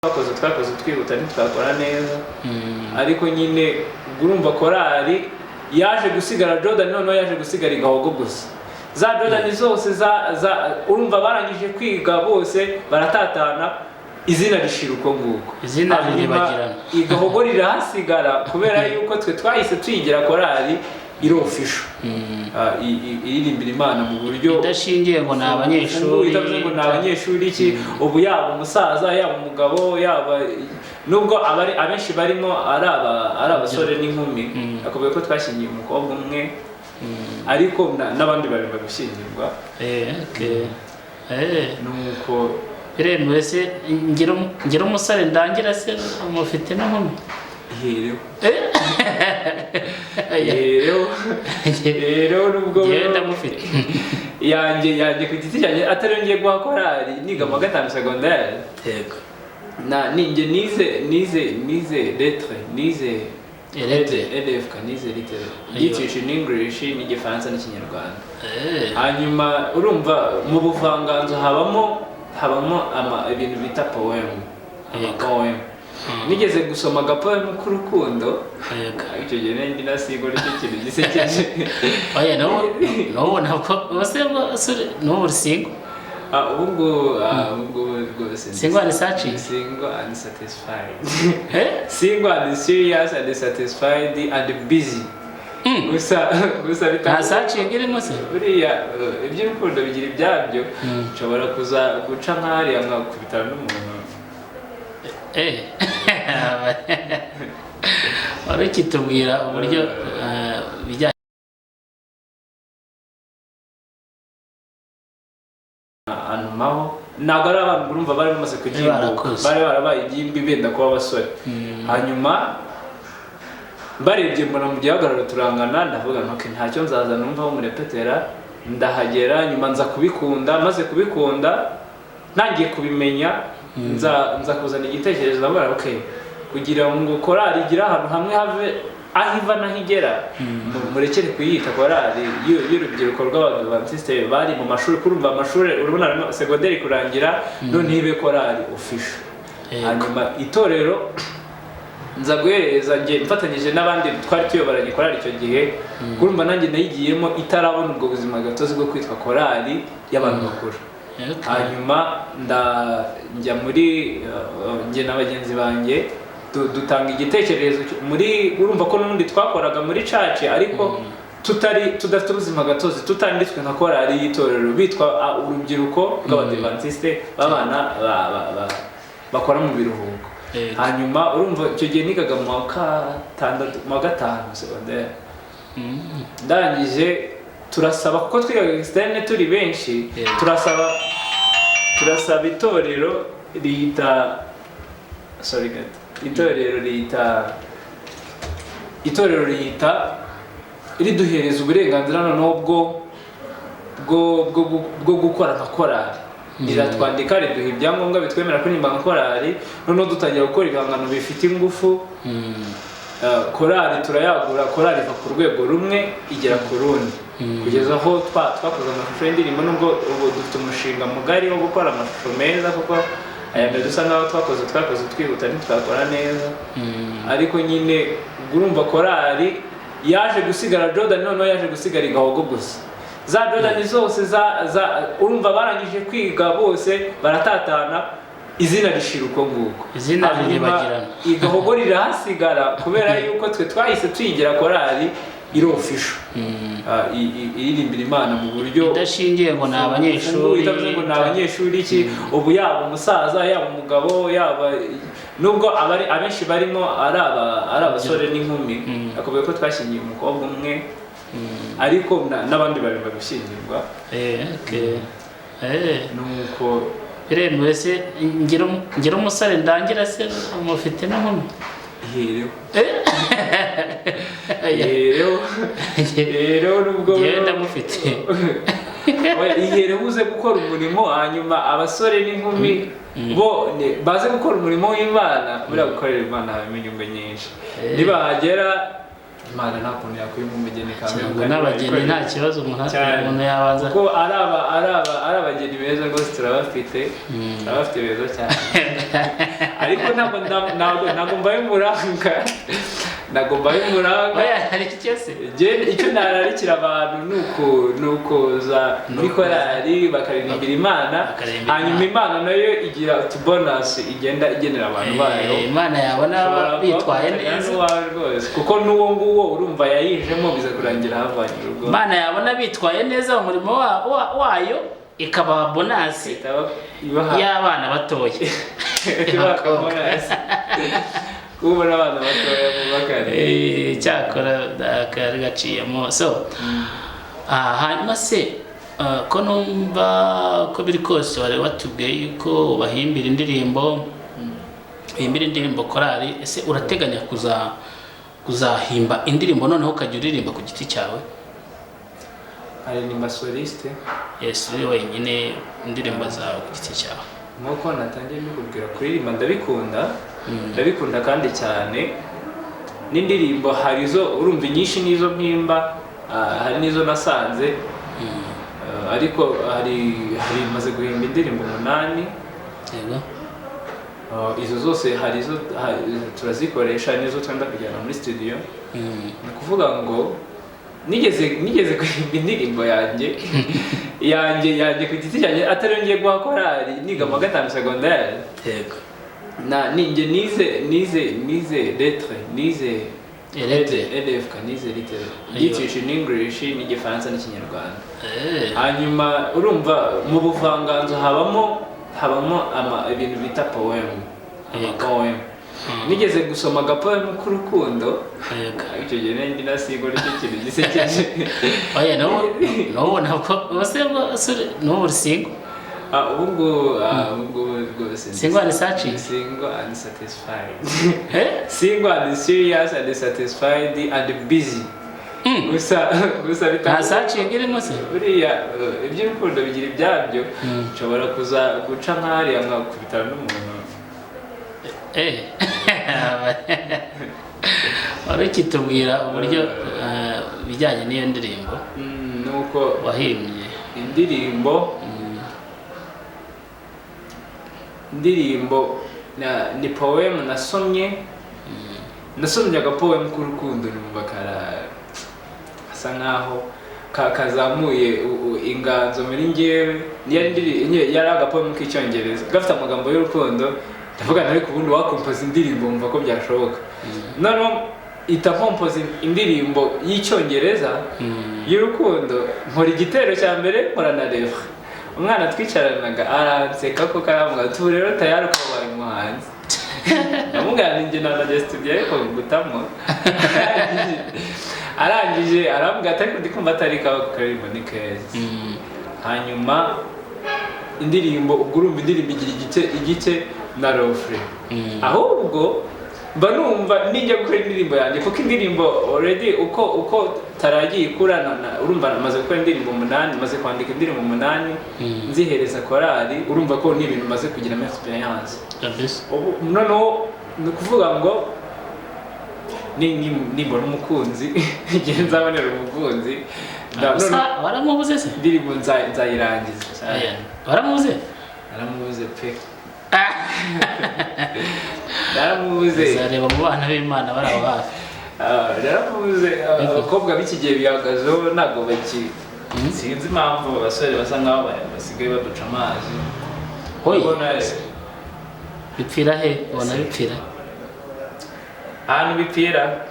Twakoze twihuta, ntitwakora neza, ariko nyine ubwo urumva korali yaje gusigara Jordan, noneho yaje gusigara i Gahogo gusa. Za Jordan zose za urumva barangije kwiga bose baratatana, izina rishira uko nguko. Izina Hanyuma riribagirana. i Gahogo rirahasigara kubera yuko twe twahise tuyigira korali iri official, iririmbira Imana mu buryo idashingiye ngo ni abanyeshuri. Itavuze ngo ni abanyeshuri iki. Ubu yaba umusaza, yaba umugabo, yaba nubwo abari abenshi barimo ari abasore n'inkumi. Akubwiye ko twashyingiye umukobwa umwe, ariko n'abandi bari gushyingirwa. Okay. Nuko. Biremewe se ngira umusore ndangira se mufite n'inkumi? Ihereho, ihereho rero nubwo Njyewe ndamufite. Yanjye ku giti cyanjye, atari ngiye guha korali, niga mu wa gatanu segonderi. Na ninjye nize lettre, nize Lettre. LFK, nize literature in English n'Igifaransa n'Ikinyarwanda. Hanyuma urumva mu buvanganzo habamo ibintu bita poem, ama poem. Nigeze gusoma agapoem k'urukundo. Icyo gihe nari ndi na single, nicyo kintu gisekeje. Oya, n'ubu ntabwo bose basore n'ubu uri single? Ah, ubu ngubu, ubu ngubu rwose ndi Single and searching? Single and satisfied. Eh? Single and serious and satisfied and busy. Gusa Nta bitavuze searching irimo se? Buriya iby'urukundo bigira ibyabyo, nshobora kuza guca nk'ahariya nkakubitana n'umuntu. Wari ukitubwira uburyo bijyanye Antumaho ntabwo ari abantu, urumva bari bamaze kugimbuka. Barakuze. Bari barabaye ingimbi, benda kuba abasore. Hanyuma barebye mbona mu gihagararo turangana, ndavuga nti: "Okay, ntacyo, nzaza numva aho murepetera." Ndahagera, nyuma nza kubikunda. Maze kubikunda, ntangiye kubimenya, nza kuzana igitekerezo, ndavuga: "Okay, kugira ngo korali igire ahantu hamwe have aho iva n'aho igera, murekere kuyita korali y'urubyiruko rw'Abadivantisite bari mu mashuri." Kurumva amashuri, urabona harimo segonderi kurangira, none ibe korali official. Hanyuma itorero nza guhereza njye mfatanyije n'abandi twari tuyoboranye korali icyo gihe. Kurumva nanjye nayigiyemo itarabona ubwo buzima gatozi bwo kwitwa korali y'abantu bakuru. Hanyuma njya muri njye na bagenzi banjye dutanga igitekerezo muri, urumva ko n'ubundi twakoraga muri church, ariko tutari, tudafite ubuzima gatozi, tutanditswe nka korali y'itorero, bitwa urubyiruko rw'Abadivantisite b'abana bakora mu biruhuko. Hanyuma urumva icyo gihe nigaga mu wa gatandatu, mu wa gatanu segonderi. Ndangije turasaba, kuko twigaga externe turi benshi, turasaba itorero rihita, sorry gato, itorero rihita riduhereza uburenganzira noneho bwo gukora nka korali. Riratwandika, riduha ibyangombwa bitwemerera kuririmba nka korali. Noneho dutangira gukora ibihangano bifite ingufu. Korali turayagura, korali iva ku rwego rumwe igera ku rundi, kugeza aho twakoze amashusho y'indirimbo, nubwo ubu dufite umushinga mugari wo gukora amashusho meza, kuko aya mbere dusa nkaho twakoze twihuta, ntitwakora neza. Ariko nyine ubwo urumva korali yaje gusigara Jordan, noneho yaje gusigara i Gahogo gusa. Za Jordan zose za urumva barangije kwiga bose baratatana, izina rishira uko nguko. Izina Hanyuma riribagirana. i Gahogo rirahasigara kubera yuko twe twahise tuyigira korali iri official, iririmbira Imana mu buryo idashingiye ngo ni abanyeshuri. Itavuze ngo ni abanyeshuri iki. Ubu yaba umusaza, yaba umugabo, yaba nubwo abari abenshi barimo ari abasore n'inkumi. Akubwiye ko twashyingiye umukobwa umwe, ariko n'abandi bari gushyingirwa. Okay. Nuko. Biremewe se ngira umusore ndangira se mufite n'inkumi? Ihereho, ihereho rero nubwo Njyewe ndamufite. Oya, ihereho uze gukora umurimo, hanyuma abasore n'inkumi bo baze gukora umurimo w'Imana. Buriya gukorera Imana habamo inyungu nyinshi. Nibahagera Imana nta kuntu yakwima umugeni kamwe. Ngo n'abageni nta kibazo, umuntu Cyane. umuntu yabanza. Kuko ari abageni beza rwose, turabafite, turabafite beza cyane, ariko ntabwo mbaye umuranga, ntabwo mbaye umuranga. Oya, hari icyo se? Njye icyo nararikira abantu ni ukuza muri korali bakaririmbira Imana, Bakaririmbira hanyuma Imana. Imana nayo igira utubonus igenda igenera abantu bayo. Eh, Imana yabona Ushobora bitwaye kubafatanya neza. n'uwawe rwose, kuko n'uwo nguwo urumva yayijemo, biza kurangira havanye urugo. Imana yabona bitwaye neza mu murimo wayo ikabaha bonus Ihita ibaha y'abana batoya. Ibaha bonus kubona abana batoya bubakane. Eh, cyakora kari gaciyemo. So hanyuma se, ko numva ko biri kose wari watubwiye yuko ubahimbira indirimbo, uhimbira indirimbo korali, ese urateganya kuzahimba indirimbo noneho ukajya uririmba ku giti cyawe? Aririmba soliste? Yes, uri wenyine, indirimbo zawe ku giti cyawe. Nk'uko natangiye mbikubwira, kuririmba ndabikunda, ndabikunda kandi cyane. N'indirimbo hari izo urumva, inyinshi n'izo mpimba, hari n'izo nasanze. Ariko hari maze guhimba indirimbo 8. Izo zose hari izo turazikoresha, hari n'izo twenda kujyana muri studio. Ni ukuvuga ngo nigeze guhimba indirimbo yanjye ku giti cyanjye, atari ngiye guha korali, niga mu wa gatanu segonderi. Na ninjye nize lettre, nize Lettre. LFK, nize little Ayo. literature in English n'Igifaransa n'Ikinyarwanda. Eh. Hanyuma urumva mu buvanganzo habamo ibintu bita poem, ama poem. Nigeze gusoma agapoem k'urukundo. Icyo gihe nari ndi na single, nicyo kintu gisekeje. Oya, n'ubu ntabwo ubuse n'ubu uri single? Ah, ubu ngubu, ubu ngubu rwose ndi Single and searching? Single and satisfied. Eh? Single and serious and satisfied and busy. Gusa Nta bitavuze searching irimo se? Buriya iby'urukundo bigira ibyabyo, nshobora kuza guca nk'ahariya nkakubitana n'umuntu. Eh. Wari ukitubwira uburyo bijyanye n'iyo ndirimbo Nuko wahimbye. Indirimbo ni poem nasomye, nasomye agapoem k'urukundo, numva kara asa nkaho kazamuye inganzo muri njyewe. Yari agapoem k'Icyongereza gafite amagambo y'urukundo. Ndavuga nti ariko ubundi wakompoza indirimbo, wumva ko byashoboka. Noneho ita nkompoza indirimbo y'Icyongereza y'urukundo, nkora igitero cya mbere, nkora na refrain. Umwana twicaranaga aranseka ko karambwira ati: "Ubu rero tayari ukaba ubaye umuhanzi." Ndamubwira nti njye nanajya studio ariko gutamo. Arangije arambwira ati: "Ariko ndi kumva atari kawe, karirimbo ni keza." Hanyuma indirimbo, ubwo urumva indirimbo igira igice na refrain. Ahubwo mba numva nijya gukora indirimbo yanjye, kuko indirimbo already uko taragiye ikurana urumva maze gukora indirimbo 8, maze kwandika indirimbo 8, nzihereza korali. Urumva ko ni ibintu maze kugiramo experience. Kabisa. Ubu noneho ni ukuvuga ngo nimbona umukunzi, igihe nzabonera umukunzi Gusa noneho waramubuze se? Indirimbo nzayirangiza. Aya, waramubuze? Naramubuze pe, naramubuze. Uzareba mu bana b'Imana bari aho hafi. Ah, naramubuze. Abakobwa b'iki gihe bihagazeho, ntabwo baki, sinzi impamvu abasore basa nkaho basigaye baduca amazi. Oye. Ubona Bipfira he? Ubona bipfira? Ahantu bipfira,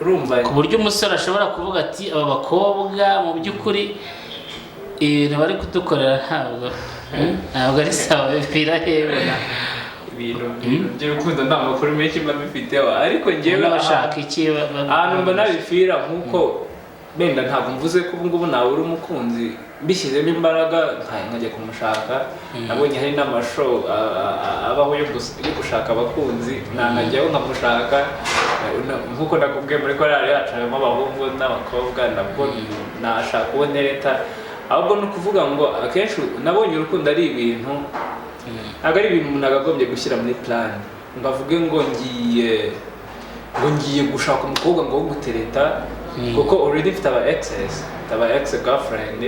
urumva Ku buryo umusore ashobora kuvuga ati: "Aba bakobwa mu by'ukuri ibintu bari kudukorera ntabwo ari sawa." Bipfira he ubona? Ibintu by'urukundo nta makuru menshi mba mbifiteho, ariko njyewe Ubona bashaka iki? Ahantu mbona bipfira, nk'uko wenda ntabwo mvuze ko ubu ngubu nabura umukunzi mbishyizemo imbaraga nkajya kumushaka. Nabonye hari n'amashow abaho yo gushaka abakunzi, nkajyaho nkamushaka. Nk'uko nakubwiye, muri korali yacu harimo abahungu n'abakobwa, nabwo nashaka uwo nereta. Ahubwo ni ukuvuga ngo akenshi nabonye urukundo ari ibintu, ntabwo ari ibintu umuntu agagombye gushyira muri plan ngo avuge ngo ngiye. Ngo ngiye gushaka umukobwa ngo wo gutereta, kuko already mfite aba exes, mfite aba ex girlfriend.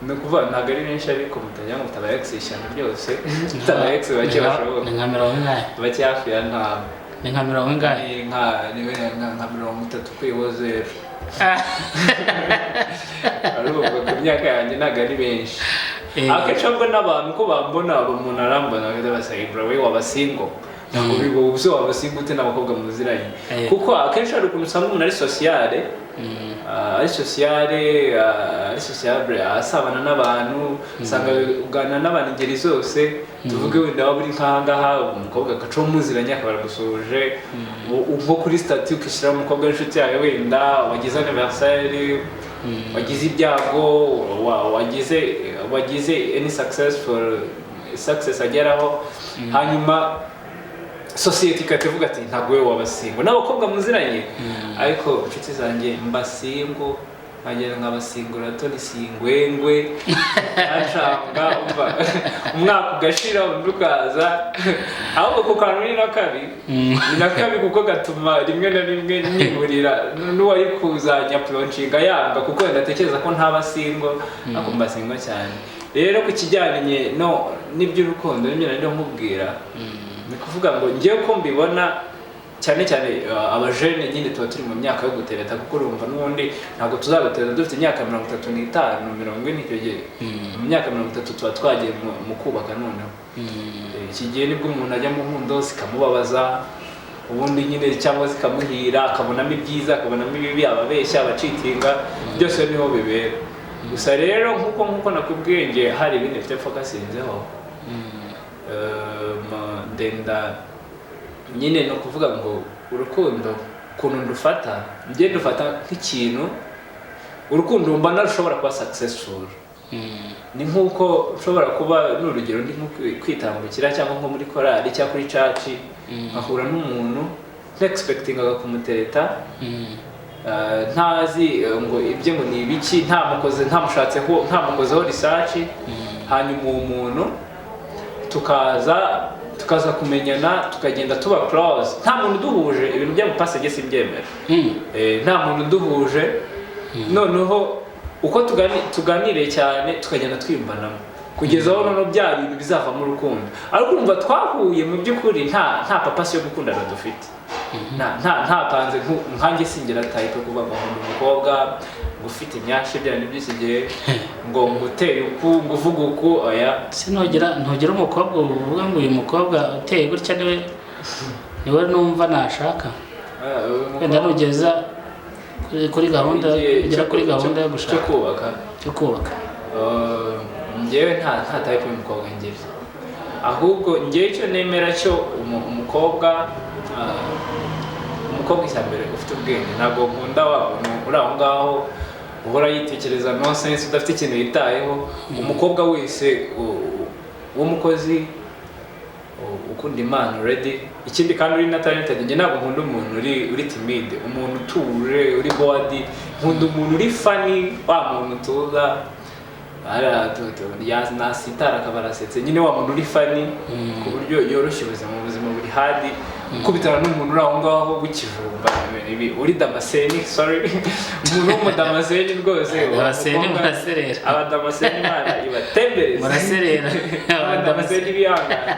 Ni ukuvuga ntabwo ari benshi, ariko mutagira ngo mfite aba ex ishyano ryose. Mfite aba ex bake bashoboka. Ni nka mirongo ingahe? Bake, hafi ya ntabwo. Ni nka mirongo ingahe? Ni nka 30 ukuyeho zeru. Arumva ku myaka yanjye ntabwo ari benshi. Akenshi ahubwo n'abantu uko bambona, umuntu arambona bagahita basanga: "Bro, we waba single? Ntabwo biba, ubuse waba single ute n'abakobwa muziranye?" Kuko akenshi hari ukuntu usanga umuntu ari sociale, ari sociale, ari sociable, asabana n'abantu, usanga uganira n'abantu ingeri zose. Tuvuge wenda waba uri nk'aha ngaha, umukobwa agacaho muziranye akaba aragusuhuje. Nko kuri status ukishyiraho umukobwa w'inshuti yawe, wenda wagize anniversaire, wagize ibyago, wagize any successful success ageraho, hanyuma sosiyete igahita ivuga ati: "Ntabwo we waba single n'abakobwa muziranye." Ariko inshuti zanjye, mba single nkagenda nkabasingura toni singwengwe acanga. Umva, umwaka ugashira undi ukaza. Ahubwo ku kantu ni na kabi, ni na kabi, kuko gatuma rimwe na rimwe niburira n'uwari kuzajya approachinga yanga, kuko wenda atekereza ko ntaba single, ariko mba single cyane. Rero ku kijyanye no n'iby'urukundo, nibyo nari nkubwira, ni ukuvuga ngo ngewe ko mbibona, cyane cyane abajene nyine tuba turi mu myaka yo gutereta, kuko urumva n'ubundi ntabwo tuzagutereta dufite imyaka 35, 40. Icyo gihe mu myaka 30 tuba twagiye mu kubaka. Noneho iki gihe nibwo umuntu ajya mu nkundo zikamubabaza ubundi nyine, cyangwa zikamuhira, akabonamo ibyiza, akabonamo ibibi, ababeshya, abacheatinga, byose niho bibera. Gusa rero nk'uko nakubwiye, nge hari ibindi mfite focusinzeho. Ndenda nyine, ni ukuvuga ngo urukundo ukuntu ndufata, njye ndufata nk'ikintu, urukundo mbona rushobora kuba successful ni nk'uko nshobora kuba, ni urugero, ndi nko kwitambukira cyangwa nko muri korali cyangwa kuri church, nkahura n'umuntu nexpectingaga kumutereta, ntazi ngo ibyo ngo ni ibiki, ntamukoze, ntamushatseho, ntamukozeho research, hanyuma uwo muntu tukaza kumenyana, tukagenda tuba close, nta muntu uduhuje. Ibintu by'amapasi njye simbyemera. Nta muntu uduhuje. Noneho uko tuganiriye cyane, tukagenda twiyumvanamo kugeza aho noneho bya bintu bizavamo urukundo. Ariko urumva twahuye mu by'ukuri nta purpose yo gukundana dufite, nta ntapanze nkanjye singira type kuvuga ngo nkunda umukobwa ngo ufite imyasha bya bintu by'iki gihe, ngo uteye uku, ngo uvuge uku, oya. Se ntugira umukobwa uvuga ngo uyu mukobwa uteye gutya niwe numva nashaka? Ah, uyu Wenda mukobwa- nugeza kuri gahunda, Igihe ugera kuri gahunda yo cyo gushaka, kubaka, cyo kubaka. Njyewe nta type y'umukobwa ngira. Ahubwo njyewe icyo nemera cyo, umukobwa icya mbere ufite ubwenge. Ntabwo nkunda wa muntu uri aho ngaho uhora yitekereza nonsense, udafite ikintu yitayeho. Umukobwa wese w'umukozi, ukunda Imana already, ikindi kandi uri na talented. Njye ntabwo nkunda umuntu uri timide, umuntu utuje, uri bored. Nkunda umuntu uri funny, wa muntu tuza nasitara akaba arasetse nyine, wa muntu uri funny ku buryo yoroshya ubuzima mu buzima buri hard. Gukubitana n'umuntu uri aho ngaho w'ikijumba, ibi uri damascene, sorry, umuntu w'umudamascene rwose. Damascene. Umukobwa- Muraserera. Abadamascene Imana ibatembereze. Muraserera. Abadamascene bihangana.